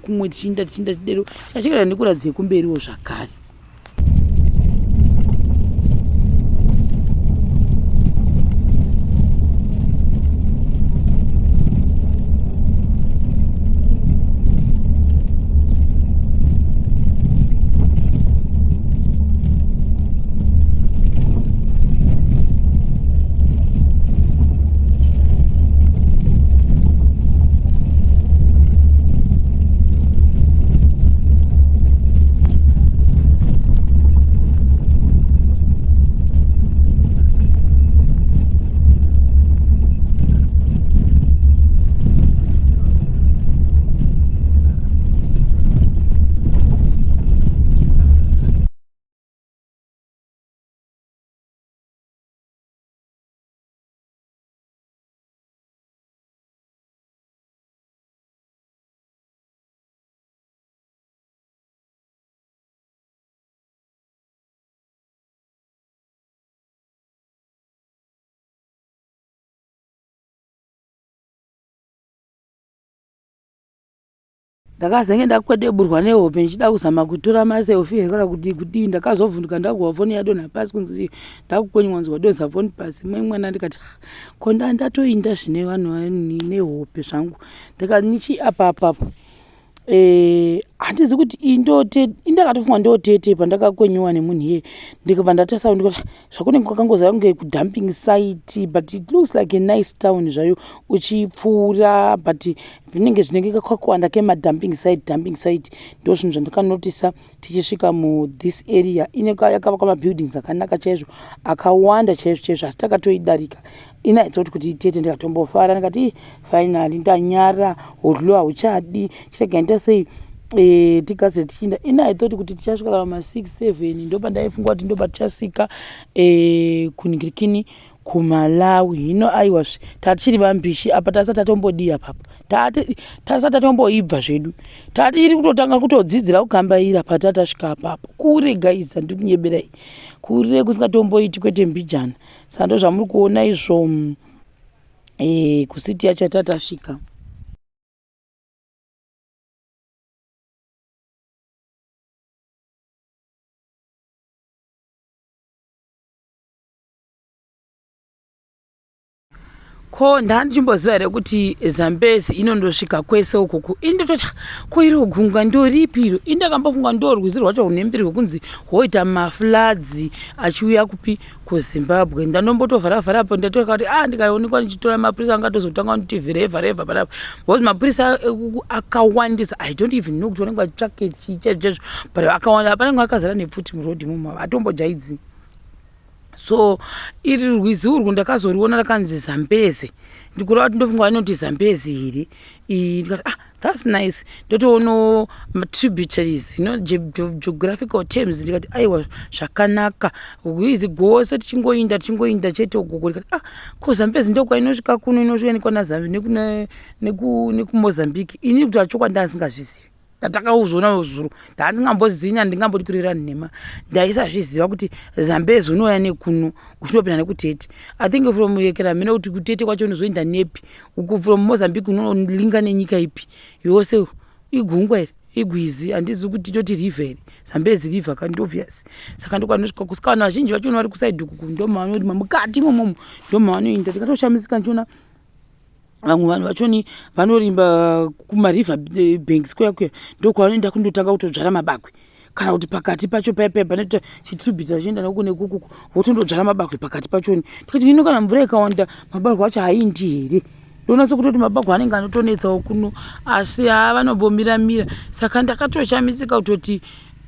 kumwe tichiinda tichiinda tidero tikachekera ndikuratidze kumberiwo zvakare. Ndakazenge ndakwedeburwa nehope ndichida kuzama kutora maselfie here kana kuti kudii ndakazovhunduka ndakuhwa foni yadonha pasi kunzi ndakukwenywa kunzi wadonza foni pasi mai mwana ndikati ah, ko ndatoinda zvine vanhu nehope zvangu ndikanichi apa apapo eh, handizi kuti indote indakatofunga ndotete pandakakwenyiwa nemunhu iye ndikabva ndatarisa ndikati zvakunenge kwakangozara kunge kudumping site but it looks like a nice town zvayo uchipfuura but zvinenge zvinenge kwakuwanda kemadumping site dumping site ndo zvinhu zvandakanotisa tichisvika muthis area ine yakavakwa mabuildings akanaka chaizvo akawanda chaizvo chaizvo asi takatoidarika inaitsa kuti kuti itete ndikatombofara ndikati finally ndanyara hudlo hauchadi chirega ndita sei e, tigadzire tichiinda ini i thought kuti tichasvika kana ma 6 7 ndopandaifunga kuti ndopatichasvika e, kuningirikini kumalawi hino aiwa tatichiri vambishi apa tasati tatombodii apapo tasati tatomboibva zvedu tatiri kutotanga kutodzidzira kukambaira patatasvika apapo kure guys handikunyeberai kure kusingatomboiti kwete mbijana saka ndozvamuri kuona izvo mm, e, kusiti yacho yatatasvika Ko ndandichimboziva here kuti Zambezi inondosvika kwese ukuku ini ndototi ko iro gungwa ndoripi iro ini ndakambofunga ndo rwizi rwacho rune mbiri rwekunzi rwoita mafloods achiuya kupi kuZimbabwe ndandombotovhara vhara apo ndatoka kuti ah ndikaonekwa ndichitora mapurisa angatozotanga kunditi vherevha revha panapa because mapurisa akawandisa i don't even know kuti vanenge vachitsvake chii chaizvo chaizvo but akawanda panenge akazara nepfuti muroad imomo hatombojaidzi so iri rwizi urwu ndakazoriona rakanzi zambezi ndikureva kuti ndofunga vanoti zambezi here iyi ndikati ah that's nice ndotoonawo matributaries you know geographical terms ndikati aiwa zvakanaka rwizi gose tichingoinda tichingoinda chete ukoko ndikati ah ko zambezi ndokwainosvika kuno inosvika nekwana nekumozambique ini kuti achokwadi ndandisingazvizivi Ndatakauzoona zuro ndandingambozivi handingambodi kurevera nhema ndaisazviziva kuti Zambezi unouya nekuno uchinopinda nekutete I think from yekera mheno kuti kutete kwacho unozoenda nepi uku from Mozambique unolinga nenyika ipi yose igungwa here igwizi handizivi kuti toti river here Zambezi river kandi obvious saka ndokwanosvika kusika vanhu vazhinji vacho vari kusaidi uku ndomavanodima mukati imomomo ndomavanoenda tikatoshamisika ndichiona vamwe vanhu vachoni vanorimba kumariver eh, banks kuya kuya ndokwavanoenda kundotanga kutodzvara mabakwe kana kuti pakati pacho paya paya panoita chitributary chienda noku nekukuku votondodzvara mabakwe pakati pachoni tikati ino kana mvura ikawanda mabakwe acho haindi here ndonatsa kutoti mabakwe anenge anotonetsawo kuno asi haa vanombomiramira saka ndakatoshamisika kutoti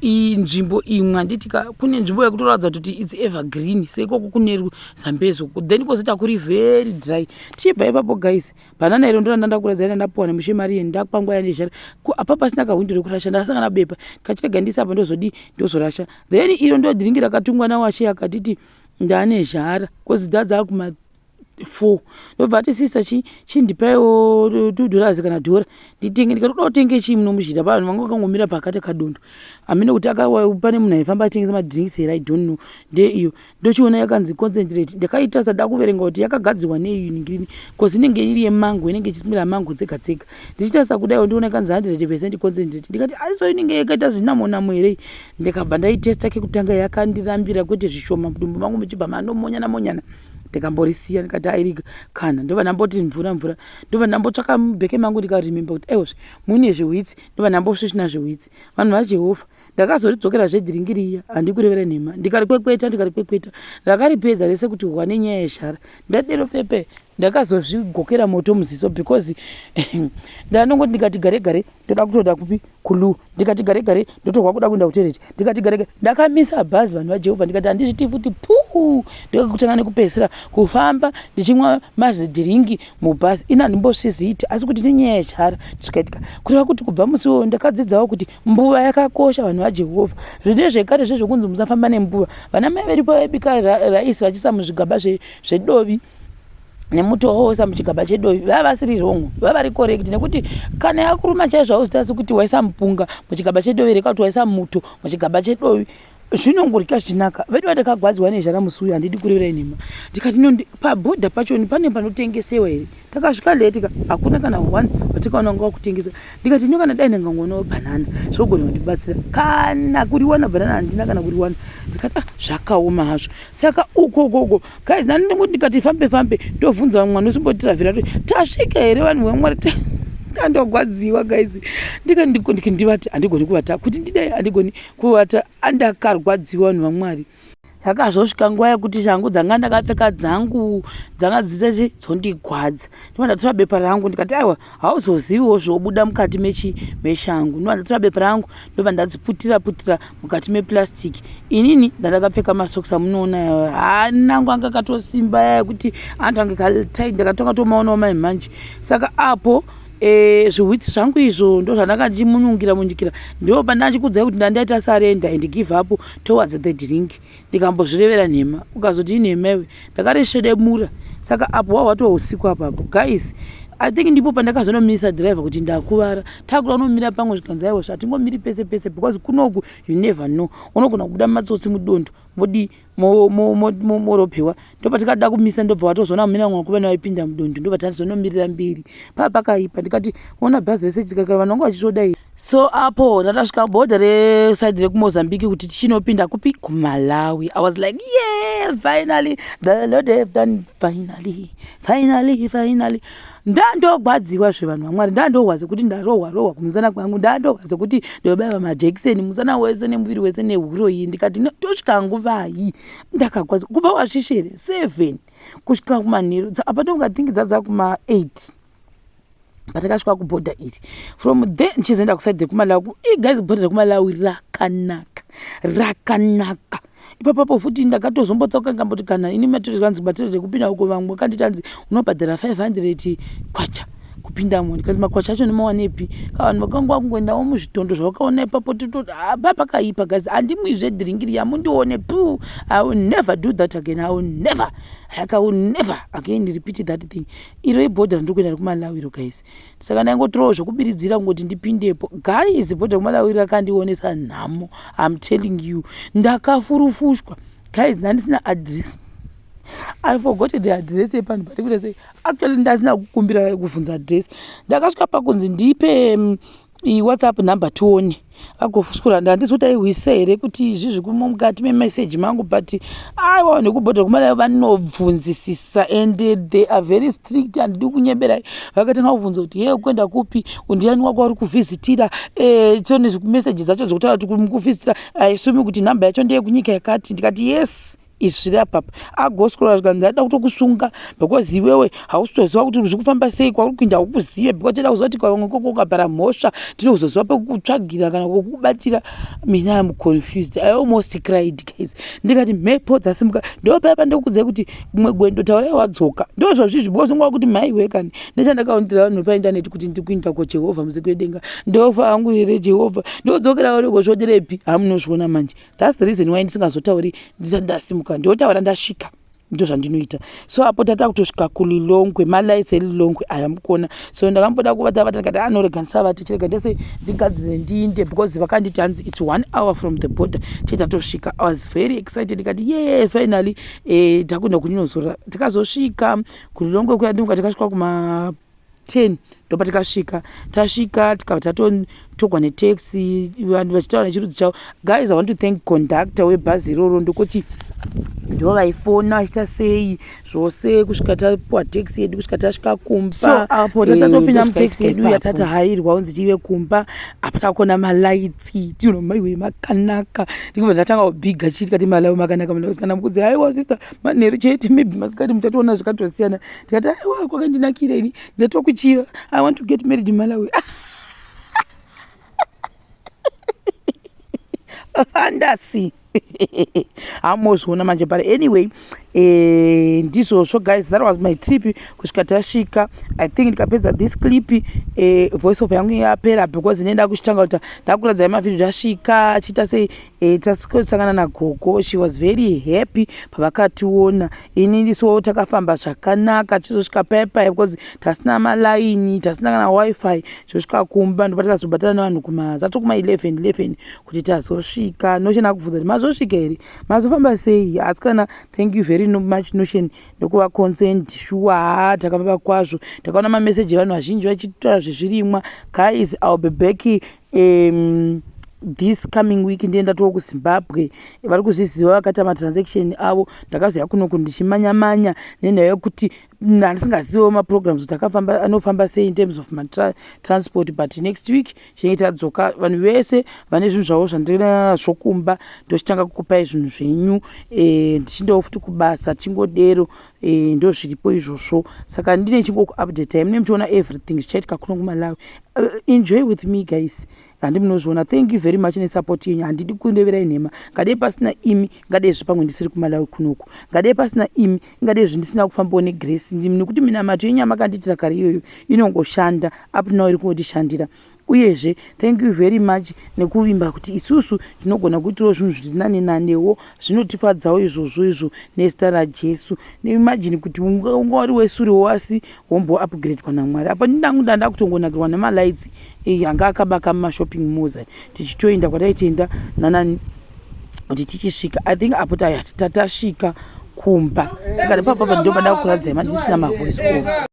iyi nzvimbo imwe handiti ka kune nzvimbo yekutoratidza kuti its evergreen seikoko kune zambezi uko then kozoita kuri very dry tichibva ipapo guys banana iro ndoranda ndakuratidza ndandapuwa nemushemariye ndakwangwa yanezhara apa pasina kahwindo rekurasha ndasangana bepa kachirega ndise apa ndozodii ndozorasha then iro ndodhiringi rakatungwa nawashe akatiti ndane zhara kozi dzadzakuma 4 ndobva ati sisa chi chindipaiwo $2 kana dhora nditenge. Ndikati uda kutenge chii muno muzhira? Vanhu vanga vakangomira pakati kadondo, hamene kuti pane munhu aifamba achitengesa madrinks here, I don't know. Ndeiyo ndochiona yakanzi concentrate. Ndakaitarisa da kuverenga kuti yakagadzirwa nei ngirini, because inenge iri yemango, inenge ichismela mango dzega dzega. Ndichitarisa kudai, ndiona yakanzi 100% concentrate. Ndikati aiso inenge yakaita zvinamo namo here? Ndikabva ndaitesta kekutanga, yakandirambira kwete zvishoma, mudumbu mangu muchibva manomonyana monyana. Ndikamborisiya, ndikati airika kana. Ndobva ndamboti mvura mvura, ndobva ndambotsvaka mubheke mangu, ndikaremember kuti aiwazve mune zvihwitsi. Ndobva ndambosvisvina zvihwitsi. Vanhu vaJehovha, ndakazoridzokera zvedhiringi riya, handikurevera nhema. Ndikarikwekweta, ndikarikwekweta, ndakaripedza rese kuti hwa nenyaya yezhara. Ndadero pepe ndakazozvigokera moto muziso, because ndanongoti ndikati gare gare ndoda kutoda kupi kuloo, ndikati gare gare ndotohwa kuda kuenda kutoilet, ndikati gare gare. Ndakamisa bhazi, vanhu vaJehovha, ndikati handizviti futi puu. Ndokutanga nekupedzisira kufamba ndichimwa mazidhiringi mubhazi. Ini handimbosviziiti, asi kuti nenyaya yezhara zvikaitika. Kureva kuti kubva musi iwoyo ndakadzidzawo kuti mbuva yakakosha, vanhu vaJehovha. Zvine zvekare zvezvokunzi musafamba nembuva, vana mai vedu pavaibika raisi vachiisa muzvigaba zvedovi nemuto wawoisa muchigaba chedovi, vava vasiri wrong, vava vari correct, nekuti kana yakuruma chaizvo hauzvitasi kuti waisa mupunga muchigaba chedovi here kana kuti waisa muto muchigaba chedovi. Zvinongorya zvichinaka. Vedu vatakagwadziwa nezhara musi uyu, handidi kureverai nhema. Ndikati no, pabhodha pachoni pane panotengesewa here? Takasvika late ka, hakuna kana one watikaona wanga wakutengesa. Ndikati no, kana dai ndangangoonawo bhanana zvogona kundibatsira. Kana kuriwana bhanana handina, kana kuriwana. Ndikati ah, zvakaoma hazvo. Saka uko ukoko guys, nani ndingoti ndikati fambe fambe, ndovhunza vamwe vanosimbotiravhira kuti tasvika here. Vanhu vamwari, ndandogwadziwa guys. Ndikati ndivati handigoni kuvata, kuti ndidai handigoni kuvata. Andakarwadziwa, vanhu vamwari. Yakazosvika nguva yekuti shangu dzanga ndakapfeka dzangu dzanga dzisechi dzondigwadza. Ndobva ndatora bepa rangu, ndikati aiwa, hauzoziviwo zvobuda mukati mechi meshangu. Ndobva ndatora bepa rangu, ndobva ndadziputira putira mukati meplastic. Inini ndandakapfeka masokisi amunoona, hanangu anga akatosimba yekuti antu ange katai, ndakatanga tomaonawo mai manje. Saka apo zvihwitsi zvangu izvo ndo zvandanga ndichimunyungira munyukira. Ndo pandachikudzai kuti ndandaita surrender and give up towards the drink. Ndikambozvirevera nhema, ukazoti inhema iwe. Ndakarisvedemura. Saka apo hwahwatova usiku apapo guys, I think ndipo pandakazonomisa driver kuti ndakuvara, takuda kunomira pamwe. Zvikanzi aiwa, zvatingomiri pese pese, because kunoku you never know, unogona kubuda matsotsi mudondo, modi moropewa. Ndopatikada kumisa, ndobva watozoona mumina mwe vakomana vaipinda mudondo. Ndobva tazonomirira mbiri paa pakaipa. Ndikati ona bhazi rese tikaka, vanhu vanga vachitodai. So apo tatasvika bhodha reside rekuMozambique kuti tichinopinda kupi, kuMalawi, I was like, yeah, finally the Lord have done, finally, finally, finally. Ndandogwadziwa zvevanhu vamwari, ndandorwadza kuti ndarohwa rohwa kumusana kwangu, ndandorwadza kuti ndobaiwa majekiseni musana wese nemuviri wese nehuro iyi. Ndikati tosvika nguvai? Ndakagwadziwa kubva wasvishere 7 kusvika kumanheru apa. Ndongathink dzadza kuma8 patakasvika kubhodha iri. From there ndichizoenda kuside rekuMalawi. Guys, bhodha rekuMalawi rakanaka, rakanaka. Ipapapo futi ndakatozombotsoka, ndikamboti kana ini matokanzi batiro rekupinda uko, vamwe vakanditi anzi unobhadhara 500 kwacha kupindamo. Ndikati makwacha acho ndimawanepi? Kavanhu vakanga vakungoendawo muzvitondo zvavakaona ipapo. Pa pakaipa guys, handimwizve dhiringi riya, mundione pu. I will never do that again. I will never, like, I will never again repeat that thing. Iro ibhodha randiri kuenda rekuMalawi iro guys. Saka ndaingotorawo zvokubiridzira kungoti ndipindepo. Guys, bhodha rekuMalawi rakandionesa nhamo, I'm telling you. Ndakafurufushwa guys, ndandisina address. I forgot the address yepanhu patikuita sei. Actually ndasina kukumbira kuvhunza address. Ndakasvika pakunzi ndipe WhatsApp number tione vagofusura. Handisi kuti aihwise here kuti izvizvi kumo mukati memeseji mangu, but aiwa, nekubhodha kuMalawi vanobvunzisisa and they are very strict. Handidi kunyeberai. Vakatanga kubvunza kuti ye kuenda kupi, ndiani wako vari kuvhizitira. Tone meseji dzacho dzokutaura kuti mukuvhizitira aisumi kuti nhamba yacho ndeyekunyika yakati. Ndikati yes, izvi zviri apapa. Agoscrolla, zvikanzi ndada kutokusunga because iwewe hausitoziva kuti zviri kufamba sei, kwauri kuinda haukuzive, because toda kuziva kuti kwamwe koko ukabhara mhosva tinozoziva pekukutsvagira kana kwekukubatira. Mina am confused, I almost cried guys. Ndikati mhepo dzasimuka. Ndopaya pandikukudzai kuti kumwe gwendo taurai wadzoka. Ndo zvazvizvi, because unga kuti mhaiwe kani nechandakaundira vanhu paindaneti kuti ndiri kuinda kwaJehovha musiki wedenga, ndofa hangu here Jehovha, ndodzokera vanogozvoderepi? Hamunozviona manje. That's the reason why ndisingazotauri ndisati ndasimuka. Ndotaura ndasvika. Ndozvandinoita. So apo tata kutosvika kuLilongwe, malights eLilongwe aya mukuona. So ndakamboda kuvata vata, ndikati anorega ah, ndisavati, chirega ndese ndigadzire ndiinde, because vakanditi hanzi it's one hour from the border. Che tatosvika, I was very excited, ndikati ye finally takuenda kuninozora. Tikazosvika kuLilongwe kuya, ndinonga tikasvika kuma 10 ndopatikasvika. Tasvika tikabva tatotogwa netaxi, vanhu vachitaura nechirudzi chavo. Guys, I want to thank conductor webhazi iroro, ndokuti ndo vaifona vachiita sei zvose kusvika tapuwa taxi yedu, kusvika tasvika kumba. So apo tatatopinda mutaxi yedu yatatahairwa unzi tive kumba, apa takona malights tino, maiwe makanaka. Ndikubva ndatanga kubhiga chii, tikati Malawi makanaka, Malawi. Kana mukudzi, "Aiwa sister, manheru chete, maybe masikati muchatoona zvakatosiyana." Tikati, "Aiwa, kwakandinakira ini, ndatokuchiva. I want to get married in Malawi." Fantasy hamozviona manje. But anyway, ndizvozvo guys, that was my trip kusvika tasvika. I think ndikapedza this clip, voice over yangu yapera, because nenda kuchitanga kuti ndakuradzai mavhidhio. Tasvika achiita sei, tasangana nagogo. She was very happy pavakationa. Inini so takafamba zvakanaka, tichizosvika paya paya, because tasina malaini, tasina kana WiFi. Tozosvika kumba ndopa tikazobatana nevanhu kumazato kuma 11 11 kuti tazosvika. Notion akubvunza kuti mazosvika here, mazofamba sei. Asi kana, thank you very much, Notion, nekuva concerned. Shuwa, takafamba kwazvo. Takaona mameseji evanhu vazhinji vachitaura zvezvirimwa. Guys, I'll be back this coming week. Ndienda too kuZimbabwe. Vari kuzviziva vakaita matransaction avo. Ndakazoya kunoku ndichimanyamanya nenyaya yekuti handisingaziviwo maprograms kuti akafamba, anofamba sei in terms of matransport. But next week chinenge tadzoka. Vanhu vese vane zvinhu zvavo zvandinazvo kumba, ndochitanga kukupai zvinhu zvenyu. Ndichindawo futi kubasa, tingodero. Ndo zviripo izvozvo. Saka ndine chingokuupdatai, mune muchiona everything zvichaitika kuno kuMalawi. Enjoy with me guys, handi munozviona. Thank you very much nesupport yenyu. Handidi kundeverai nhema. Ngadei pasina imi, ngadei zvepamwe ndisiri kuMalawi kunoku. Ngadei pasina imi, ngadei zvindisina kufambawo negrace ndimi, nekuti minamato yenyu yamakandiitira kare iyoyo inongoshanda up now, iri kungondishandira. Uyezve thank you very much nekuvimba kuti isusu tinogona kuitirawo zvinhu zviri nane nanewo. Zvinotifadzawo izvozvo izvo, nezita raJesu. Neimagine kuti unga uri wesuriwo, asi womboupgradwa naMwari. Apa ndindangu ndanda kutongonakirwa nemalights anga akabaka mumashopping malls, tichitoenda kwataitoenda nanani kuti tichisvika. I think apo tatasvika kumba, saka nepapapa ndo panda kuradzai mandisina mavoice over.